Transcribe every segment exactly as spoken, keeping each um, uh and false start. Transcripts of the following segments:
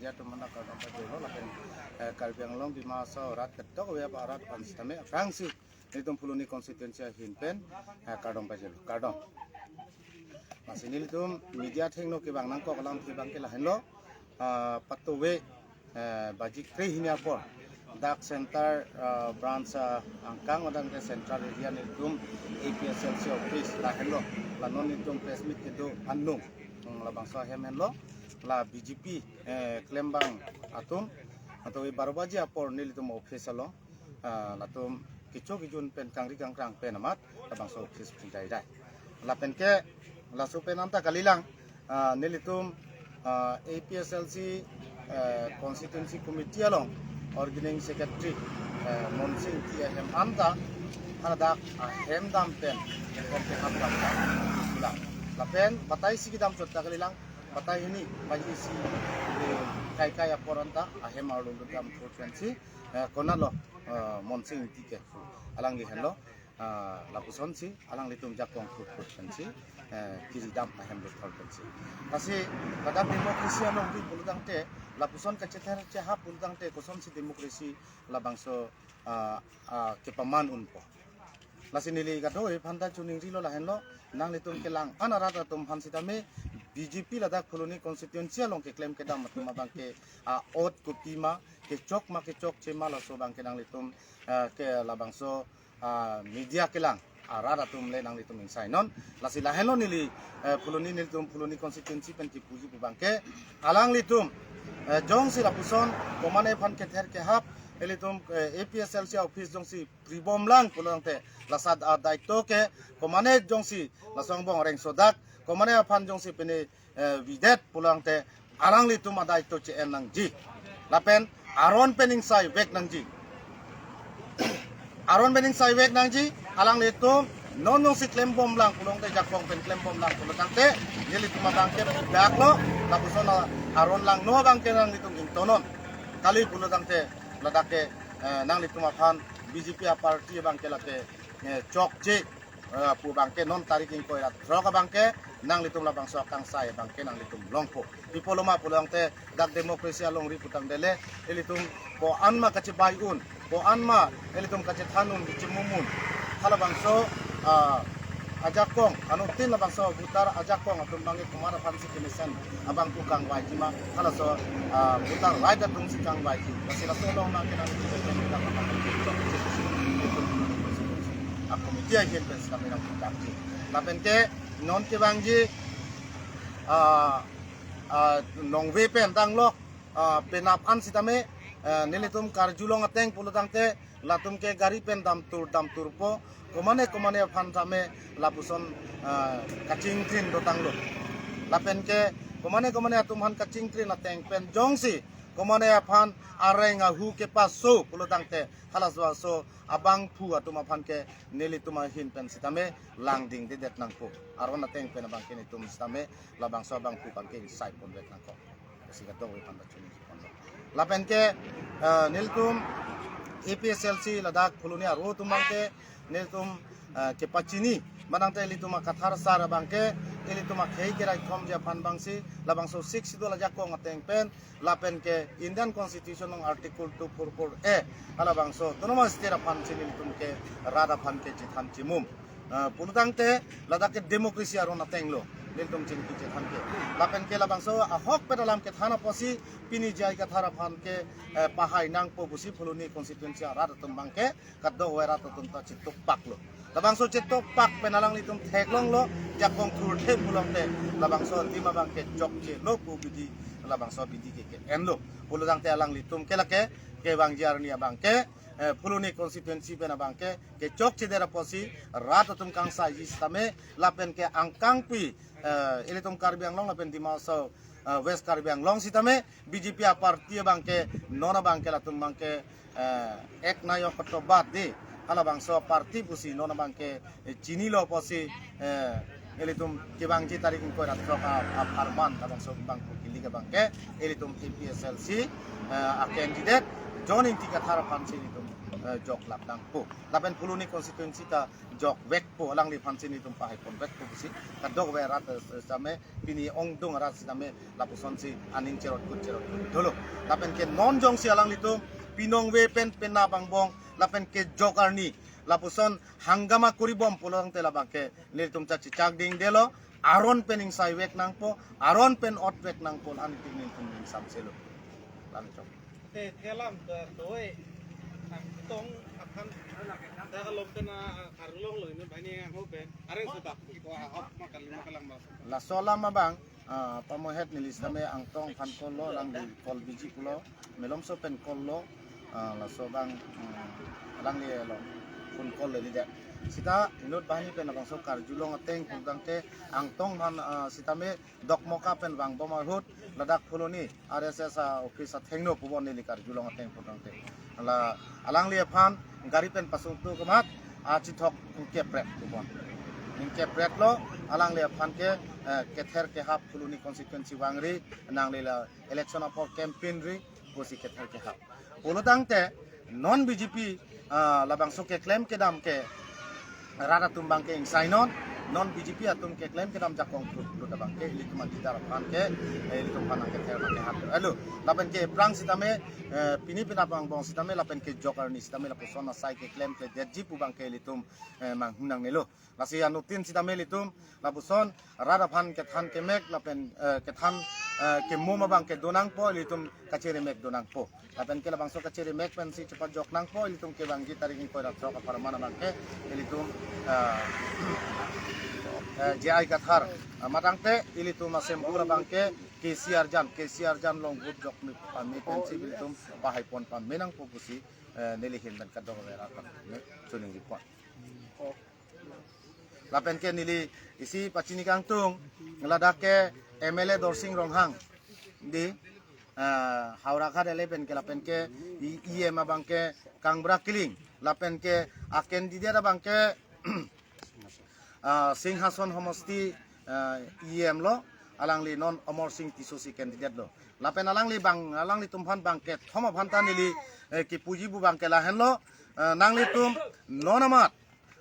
Atum aphan kardom pajirlo lapen, eh, Karbi Anglong Dima Hasao arat ketok ave arat aphan sitame aphrangsi nelitum Phuloni constituency ahin pen, eh, kardom pajirlo, kardom. Lasi nelitum media athengno kevang nangkok alamthe abangke lahenlo, ah, patuve, eh, baji kre hini apor dak center, ah, branch, ah, angkang odang ke central area nelitum A P H L C office lahenlo, la non nelitum press meet kedo anung, hmm, labangso ahem henlo, la B J P, eh, klembang atum, atau baro baji apor nelitum office along, ah, latum kecho kejun pen kangri kangkrang pen amat labangso office pidai dai. Lapen ke laso pen anta kalilang, ah, nelitum, ah, A P H L C, eh, constituency committee along organizing secretary, eh, Monsing Ingti ahem anta hadak ahem dam pen, ahem pen ham dam pen pulang. Lapen batai isi kedam chot ta kalilang, batai hini baji isi, eh, kai kai apor anta ahem arlo dam thur pensi, eh, konatlo, eh, Monsing Ingti ke alangli henlo, ah, lapusonsi alanglitum jakong thur thur pensi, eh, kiri dam ahem bethor pensi. Lasi ladak democracy alongri pulotangte, lapuson kachether chehap pulotangte kosonsi democracy labangso, ah, ah, kepaman unpo. Lasi neli kadokave aphanta choningrilo lahenlo, nanglitum kelang-an arat atum aphan sitame B J P ladak Phuloni constituency along keklem kedam atum abangke, ah, ot kopima, kechok ma kechokche ma laso abangke nanglitum, ah, ke labangso, ah, media kelang arat atum le nanglitum ingsai non. Lasi lahenlo neli, eh, Phuloni nelitum Phuloni constituency pen kipuji pu abangke alanglitum, eh, jongsi lapuson komane aphan kether kehap, ilitum, eh, A P H L C office jongsi pribom lang pulotangte, lasat adaito ke komane jongsi laso angbong rengsodak, komane aphan jongsi pine, eh, videt pulotangte alanglitum adaito che-en nangji. Lapen aron pen ingsai vek nangji. Aron pen ingsai vek nangji, alanglitum non jongsi klembom lang pulotangte, jakong pen klembom lang pulotangte, nelitum abangke daklo, lapuson aron langno abangke nanglitum ingtonon. Kali pulotangte ladak ke, eh, nanglitum aphan B J P aparty abangke lake, eh, chokche, eh, pu abangke non tarik ingkoi ra throk abangke nanglitum labangso akangsai abangke nanglitum longpo. Pi apotlo ma pulotangte dak democracy alongri putangdele, ilitum ko-an ma kachebai un, ko-an ma ilitum kachethan un, kachemum un, halabangso, ah, ajakong, anuttin labangso voter ajakong atum abangke komat aphansi kemesen abang pu kangvaiji ma, halaso, ah, voter right atumsi kangvaiji. Lasi laso along nangkenang a-committee ahin pen sitame nangpudakji. Lapen ke non kevangji, ah, ah, nongve pen danglo, ah, penap an sitame, ah, nelitum karjulong ateng pulotangte, latum ke gari pen damtur damturpo, komane komane aphan tame lapuson, ah, kachingthrin dotanglo. Lapen ke komane komane atum aphan kachingthrin ateng pen jongsi komane aphan areng ahu kepaso pulotangte, halaso aso abangphu atum aphan ke nelitum ahin pen sitame langdingdedet nangpo. Aron ateng pen abangke nelitum sitame labangso abangphu abangke ingsai pondet nangkok. Lasi kadokave aphanta choningri ponlo. Lapen ke, eh, nelitum A P H L C ladak Phuloni aro atum abangke nelitum, eh, kepachini, manangte ilitum akathar asar abangke, ilitum akhei keraithomji aphan abangsi, labangso Sixth Schedule ajakong ateng pen, lapen ke Indian Constitution along Article two four four A, halabangso Autonomous State aphansi nelitum ke rat aphan ke chethan chemum. Ah, pulotangte ladak ke democracy aron atenglo, nelitum chingki chethan ke. Lapen ke labangso ahokpet alam kethan apotsi pini J I Kathar aphan ke, eh, pahai nangpo pusi Phuloni constituency arat atum abangke, kadokave arat atum ta chetokpaklo. Labangso chetokpak pen alanglitum theklonglo, jakong thurthe pulotangte labangso adim abangke chokchelo pu abidi, labangso abidi ke ke-enlo. Pulotangte alanglitum ke lake kevangji arni abangke, eh, Phuloni constituency pen abangke kechokchedet apotsi rat atum kangsaiji sitame, lapen ke angkangpi, eh, ilitum Karbi Anglong lapen Dima Hasao, eh, West Karbi Anglong sitame B J P aparty abangke non abangke latum abangke, eh, ek nayok kotobat di, halabangso aparty pusi non abangke, eh, chinilo apotsi, eh, ilitum kevangji tarik ingkoi ra throk a, apharman labangso abangphu kilik abangke ilitum A P H L C, eh, acandidate John Ingti Kathar aphansi ilitum eh, jok lap nangpo. Lapen Phuloni constituency ta jok vekpo, alangliphan si nelitum pahai pon vekpo pusi kadokave arat, eh, sitame pini ongdung arat sitame lapusonsi aning cherot kut cherot kut dolo. Lapen ke non jongsi alanglitum pinong ve pen penap angbong lapen kejok arni lapuson hangama kori bom pulote labang ke nelitum ta chechak dingdelo, aron pen ingsai vek nangpo, aron pen ot vek nangpo, la-an tik nelitum ning samselo. Lalu chok. Te thelam ta doi Angtong aphan ta alom kena karulong lo ini bani yang ho pen. Are sudah ko ahok makan lima kalang mas. Laso alam abang, ah, pamohet neli sitame Angtong aphan call lo, alangli call busy pulo, malomso pen call lo, ah, laso abang, hmm, alangli lo phone call le lidet. Sita inut banghini pen labangso karjulong ateng pudangte Angtong aphan, ah, sitame Dokmoka pen vangbom ahut ladak Phuloni R S S a office athengno pubon neli karjulong ateng pudangte. La alangli aphan gari pen pasungtu kemat achithok ingkepret pubon. Ingkepret lo alangli aphan ke, eh, kether kehap Phuloni constituency vangri nangli la election apor campaign ri pusi kether kehap. Pulotangte non B J P, ah, labangso keklem kedam ke rat atum abang ke ingsai non, non B J P atum keklem kedam jakong put put abang ke ilitum adidar aphan ke, eh, ilitum aphan nangkether nangkehap. Alo, lapen ke aphrang sitame, eh, pini penap angbong sitame lapen kejok arni sitame lapuson asai keklem kledetji pu abang ke ilitum, eh, manghun nangnelo. Lasi anuttin sitame ilitum lapuson rat aphan kethan kemek lapen, eh, kethan, eh, kemum abang ke do nangpo, ilitum kachere mek do nangpo. Lapen ke labangso kachere mek pensi chepajok nangpo, ilitum kevangji tarik ingkoi ra throk apharman abang ke ilitum, eh, eh, J I Kathar, eh, matangte ilitum asem pura abang ke K C arjan, K C arjan along vote jok mi pame pensi ilitum pahai pon pame nangpo pusi, eh, neli ahin pen kadokave arat aphan chiningri pon. Lapen ke neli isi pachini kangtung, ladak ke M L A Dorsing Ronghang di, ah, Howraghat eleven ke, lapen ke E M abang ke Kangbra Killing, lapen ke a candidate abang ke, ah, Singhason homosti, ah, E M lo, alangli non Amarsing Tisso si candidate lo. Lapen alangli abang, alanglitum aphan abang kethom aphan ta neli, eh, kipuji pu abang ke lahenlo, eh, nanglitum non amat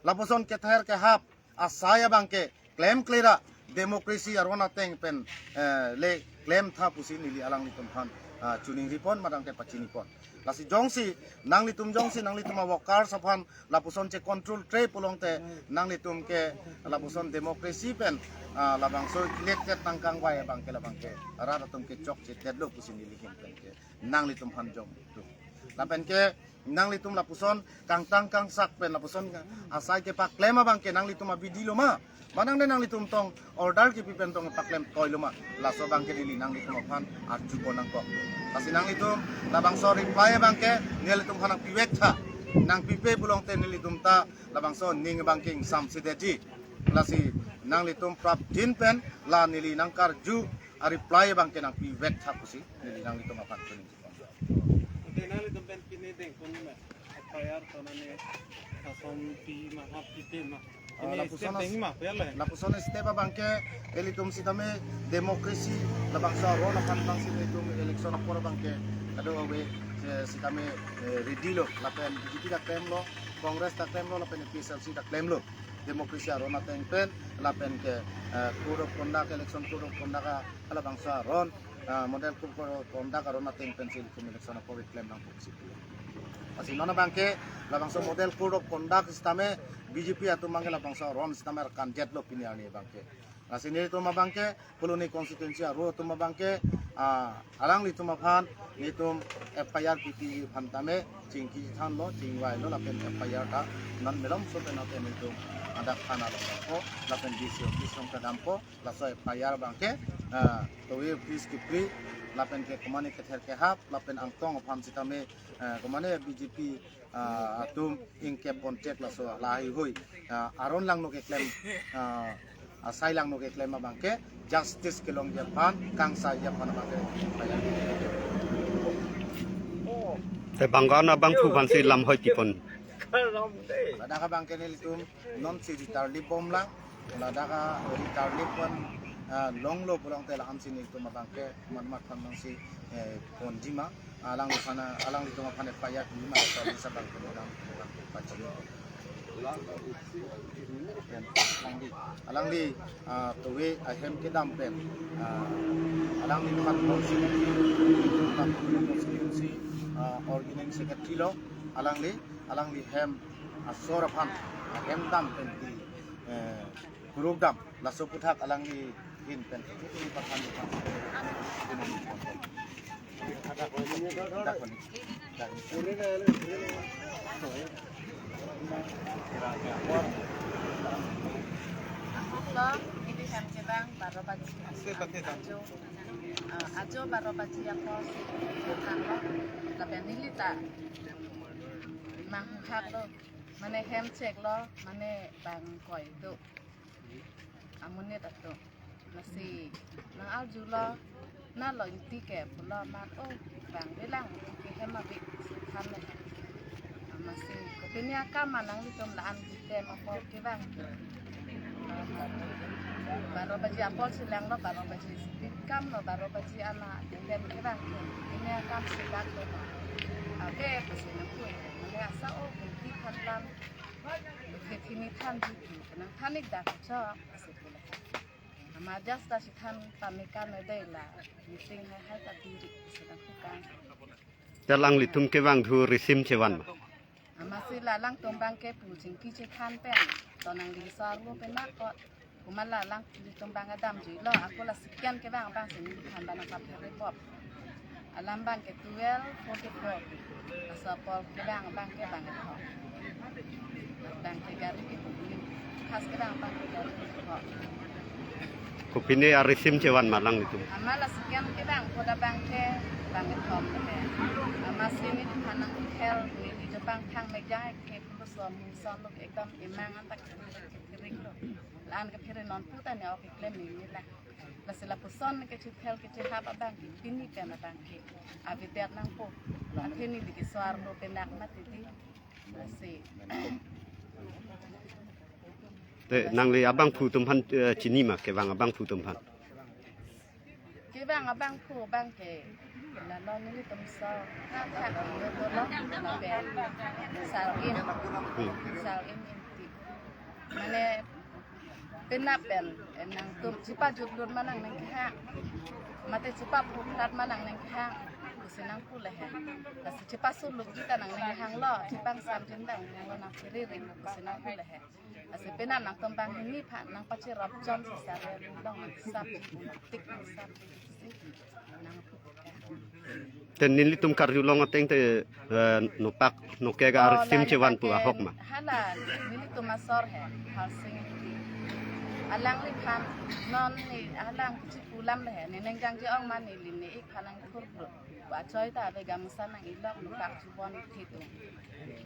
lapuson kether kehap asai abang ke klemkle ra democracy aron ateng pen, eh, le klem tha pusi neli alanglitum aphan, ah, chiningri pon, matangte pachini pon. Lasi jongsi nanglitum, jongsi nanglitum a workers aphan lapuson che control tre pulote nanglitum ke lapuson democracy pen, ah, labangso elected nangkangvai abang ke labang ke rat atum ke chokche detlo pusi neli ahin pen ke nanglitum aphan jong tu. Lapen ke nanglitum lapuson kangtang kangsak pen lapuson asai kepaklem abang ke nanglitum abidi lo ma? Manang de nanglitum tong order kipi pen tong paklem toi lo ma? Laso abang ke neli nanglitum aphan arju pon nangkok. Lasi nanglitum labangso reply abang ke nelitum aphan nangpivek tha. Nangpipe pulote nelitum ta labangso ning abang ke ingsamse detji. Lasi nanglitum prapjin pen la neli nangkarju a reply abang ke nangpivek tha pusi neli nanglitum aphan chiningri pon. Ante nanglitum pen pini dengpon ma? F I R tonane ason pi ma, hap pi te ma? Ah, ini lapuson step as-, dengji ma, ya le? Lapuson step abang ke ilitum sitame democracy labangso aron aphan abang si ilitum election apor abang ke kadokave, eh, sitame, eh, ready lo, lapen B J P ta klemlo, Congress ta klemlo, lapen A P H L C ta klemlo. Democracy aron ateng pen, lapen ke, eh, code of conduct, election code of conduct a, halabangso aron, ah, model code of conduct aron ateng pensi ilitum election apor keklem nangpo pusi pu. Lasi non abang ke labangso model code of conduct sitame B J P atum abang ke labangso aron sitame arkan detlo pini arni abang ke. Lasi nelitum abang ke Phuloni constituency aro atum abang ke, ah, alanglitum aphan nelitum F I R pipi aphan tame chingki thanlo, chingvailo, lapen F I R ta non malomso pen ate nelitum hadak thana along dampo, lapen D C office along ta dampo. Laso F I R abang ke, ah, towe office kipri, lapen ke komane kether kehap, lapen Angtong aphan sitame, ah, komane B J P, ah, atum ingkep ponchek laso lahai hui, ah, aron langno keklem, ah, asai langno keklem abang ke justice kelongji aphan, kangsaiji aphan abang ke F I R. Te bangkan abangphu aphan si lam hoi kipon. Ladak abang ke nelitum non si ritarlip bomlang, ladak a ritarlip pen, ah, longlo pulote la-an si nelitum abang ke man mat phan nang si eh, ponji ma, alangliphan, alanglitum aphan F I R pima, so bisa bang pon dam pachini. Alangli, alangli, ah, tuwe ahem kedam pen, ah, alangliphan constituency, constituency, ah, organizing secretary lo, alangli, alangli hem asor aphan, ahem dam pen di, eh, kuruk dam, laso aputhak alangli hin pen, pathan, pathan. Ahok lo, neli hem kevang baro baji. Ajo, ah, ajo baro baji apor si hang lo, lapen neli ta manghak lo, mane hem chek lo, mane bang koi do. Amonit atum. Lasi nang arju lo, na lo inti ke pulo amat, oh, bang bilang inti ke hem abik si than le. Amatsi kopine akam ma nanglitum la-an kitem apor kevang. Baro baji apor si lang lo, baro baji si kam lo, baro baji ana dem kevang. Kopine akam si lang lo. Ave pusi nangpui. Mane asa, oh, inti than lam. Ke thini than di, nang than ik dak chok, pusi pule. Ama just ta si than pame kan dei la, meeting hai hai ta diri, sedang tukang. Alanglitum kevang thu risim chevan ma? Amatsi la alangtum abang ke pu chingki chethan pen, to nangli asor lo pen nakot. Komat la alanglitum abang kedam jui lo, ako la second kevang abang si neliphan abang nangkaphere pop. Alam abang ke twelve forty-four. Laso apor kevang abang ke bang kethom. Abang ke gari ke bugli. First kevang abang ke gari kethom. Kopine arisim chevan ma alanglitum? Ama la second kevang, koda abang ke bang kethom le. Amatsi neliphan nang hotel, neli jopang thang mejang ke pulo som son lo ekdam emang an tak kering lo. La-an kephere non puta ne ok keklem neli la. Lasi lapuson kechethel kechehap abang ke pini pen abang ke avedet nangpo. Athe neli ke asor lo pen nak mati di. Lasi. Te nangli abangphu atum aphan, eh, chini ma, kevang abangphu atum aphan? Kevang abangphu abang ke la lo nelitum so, ha, ha, lo, lo, lo, lo, pen, Sar Im, Hmm. Sar Im Ingti. Mane penap pen, eh, nangtum chepajutlut ma nang nangkehang, mate chepaphurat ma nang nangkehang, pusi nangpu le he. Lasi chepasulut ji ta nang nangkehang lo, chepangsam ji ta nang nangkehang lo, nangphere ri, pusi nangpu le he. Lasi penap nangtum banghini aphan nangpacherap chom si sar long sap tik sap si nang. Te nelitum karjulong ateng te, eh, nopak nokek Oh, arisim la chevan pu nokek ahok ma? Hala nelitum asor he, Harsing Ingti. Alangliphan non ne alang chipu lam le he, ne neng jangje ong ma neli ne ik phan nangthur plo. Achoi ta ave gamusa nang-ilok nopak chubon thitu.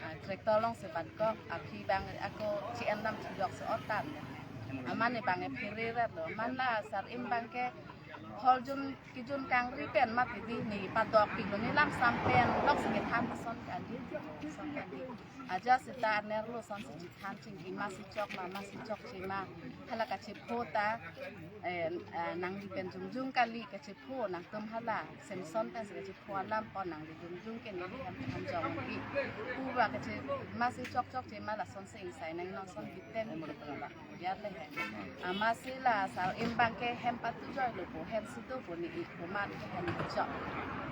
Ah, tractor along si batkok, aphi abang ako chi-en dam chidok si otan. Amat ne abang ephere rat lo. Amat la Sar Im abang ke hol jun kijun kangri pen mati di ne padok pilo ne lam sam pen lok si kethan ason kandi, ason kandi. Aja seta anerlo ason si chethan chingki ma si chok ma, ma si chokche ma. Hala kachepho ta, eh, eh, nangli pen jongjong kali kachepho nangtum hala. Samson pen si kachepho alam pon nangli jongjong ke neli hem than jong pi. Pu ba kache ma si chok chokche ma lason si ingsai nang non son biten ni ba. Yar le he. Amat si la Sar Im abang ke hem patu joi lo po, hem si do po ne ik komat ke hem chok.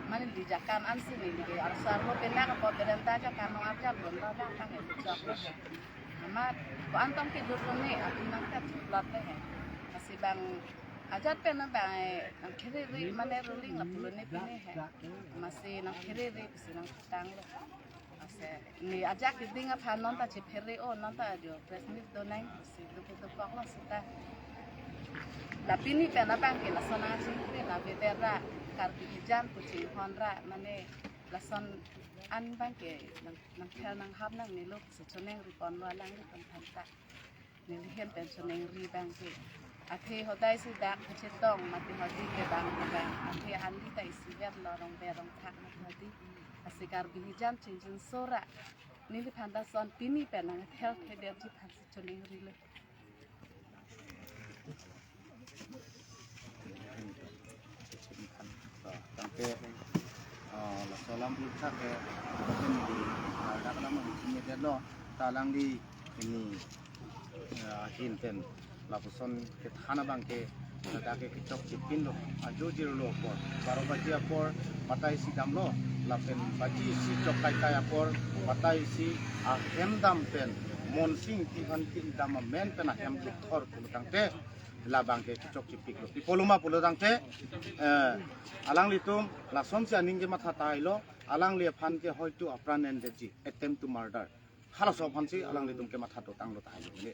Mane neli jakan an si neli ke asor lo pen nak po berenta jakan nong arjap lo, lo dak abang hem chok. Amat ko-an tong ke dur lo ne, aphi nangkat plot le he. Lasi abang ajat pen abang, eh, nangkhere ri mane ruling lapulo ne pine he. Amatsi nangkhere ri pusi nangtang lo. Ase, ne ajak keding aphan non ta chephere o, non ta jo press meet do nang, si do ke do kok lo seta. La pini pen abang ke lason nangchingkri la bebera Karbi hijan kuching honra mane lason an abang ke nang, nangthel nanghap nangne lo si choningri pon lo alanglitum aphan ta. Neli hem pen choningri abang ke. Athe hodai si dak kachetong mati hodi ke bang ke bang. Athe ali ta isivet lo rong berong thak mati hodi. Asi Karbi hijan chingjun sora. Neliphan ta son pini pen nangthel thedet ji aphan si choningri le. Ke, ah, laso alam pulotha ke, ah, dak alam ang sini det lo, ta alangli pini, ah, ahin pen lapuson kethan abang ke, ladak ke kechokche pinlo, ajo jirlo apor, baro baji apor, batai isi damlo, lapen baji isi chok kaikai apor, batai isi ahem dam pen, Monsing Ingti aphan kedam amen pen ahem dukthor pulo tangte, labang ke kechokche piklo. Pi pulo ma pulo tangte, eh, alanglitum lasonsi aning kematha tahai lo, alangli aphan ke hoitu apran endetji, attempt to murder. Halaso aphansi alanglitum kematha dotang lo tahai lo.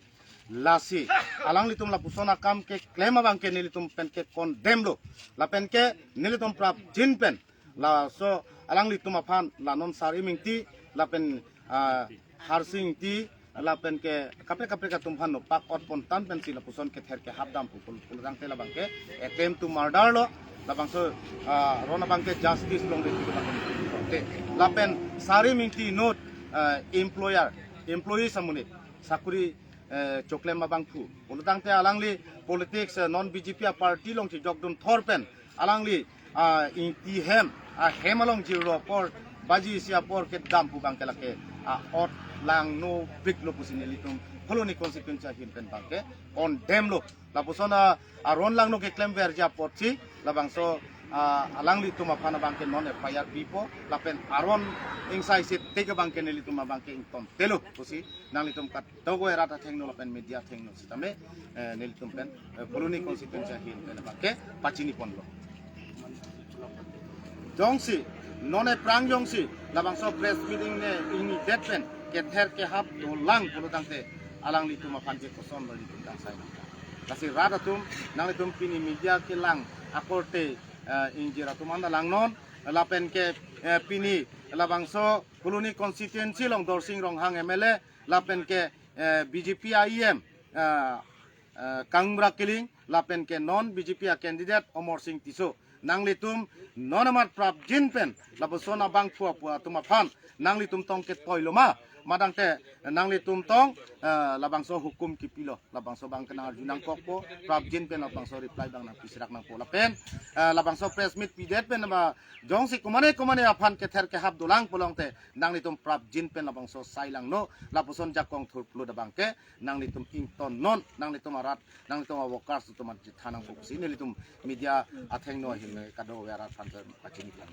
Lasi, alanglitum lapuson akam keklem abang ke nelitum pen ke condemn lo. Lapen ke nelitum prapjin pen, laso alanglitum aphan, la non Sarim Ingti, lapen, ah, Harsing Ingti, lapen ke kaprek kaprek atum aphan nopak ot pon tang pensi lapuson kether kehap dam pu pulo tangte labang ke attempt to murder lo, labangso, ah, aron abang ke justice longri pulo tangte. Lapen Sarim Ingti inut, ah, employer, employees amonit, sakuri, eh, choklem abangphu pulo tangte alangli politics, eh, non B J P a party along chejokdun thor pen alangli, ah, Ingti ahem, ahem along jirlo apor, baji isi apor kedam pu abang ke lake, ah, ot langno piklo pusi nelitum Phuloni constituency ahin pen abang ke condemn lo. Lapuson, ah, aron langno keklem verji apotsi, labangso, ah, alanglitum aphan abang ke non F I R pipo, lapen aron ingsai sitame abang ke nelitum abang ke ingtontelo pusi nanglitum kadokave rat athengno lapen media athengno sitame, eh, nelitum pen, eh, Phuloni constituency ahin pen abang ke pachini ponlo. Jongsi, non aphrang jongsi, labangso press meeting ne ingnidet pen kether kehap dolang pulo tangte alanglitum aphan ke kosonlo nelitum kangsai nang. Lasi rat atum, nanglitum pini media kelang akorte, eh, ingjir atum anta langnon, lapen ke, eh, pini labangso Phuloni constituency along Dorsing Ronghang M L A, lapen ke, eh, B J P a E M, eh, eh, Kangbura Killing, lapen ke non B J P a candidate Amarsing Tisso. Nanglitum non amat prapjin pen, lapuson abangphu apu atum aphan, nanglitum tong ketoi lo ma, ma tangte nanglitum tong, eh, labangso hukum kipilo, labangso abang ke nangarju nangkokpo, prapjin pen labangso reply abang nangpisirak nangpo lapen, eh, labangso press meet pidet pen ba jongsi komane komane aphan kether kehap dolang pulo tangte, nanglitum prapjin pen labangso sai langno, lapuson jakong thur pulo abang ke, nanglitum ingtonnon, nanglitum arat, nanglitum a workers atum aphan chethan nangpo pusi nelitum media athengno ahin kadokave arat aphan pachini lang.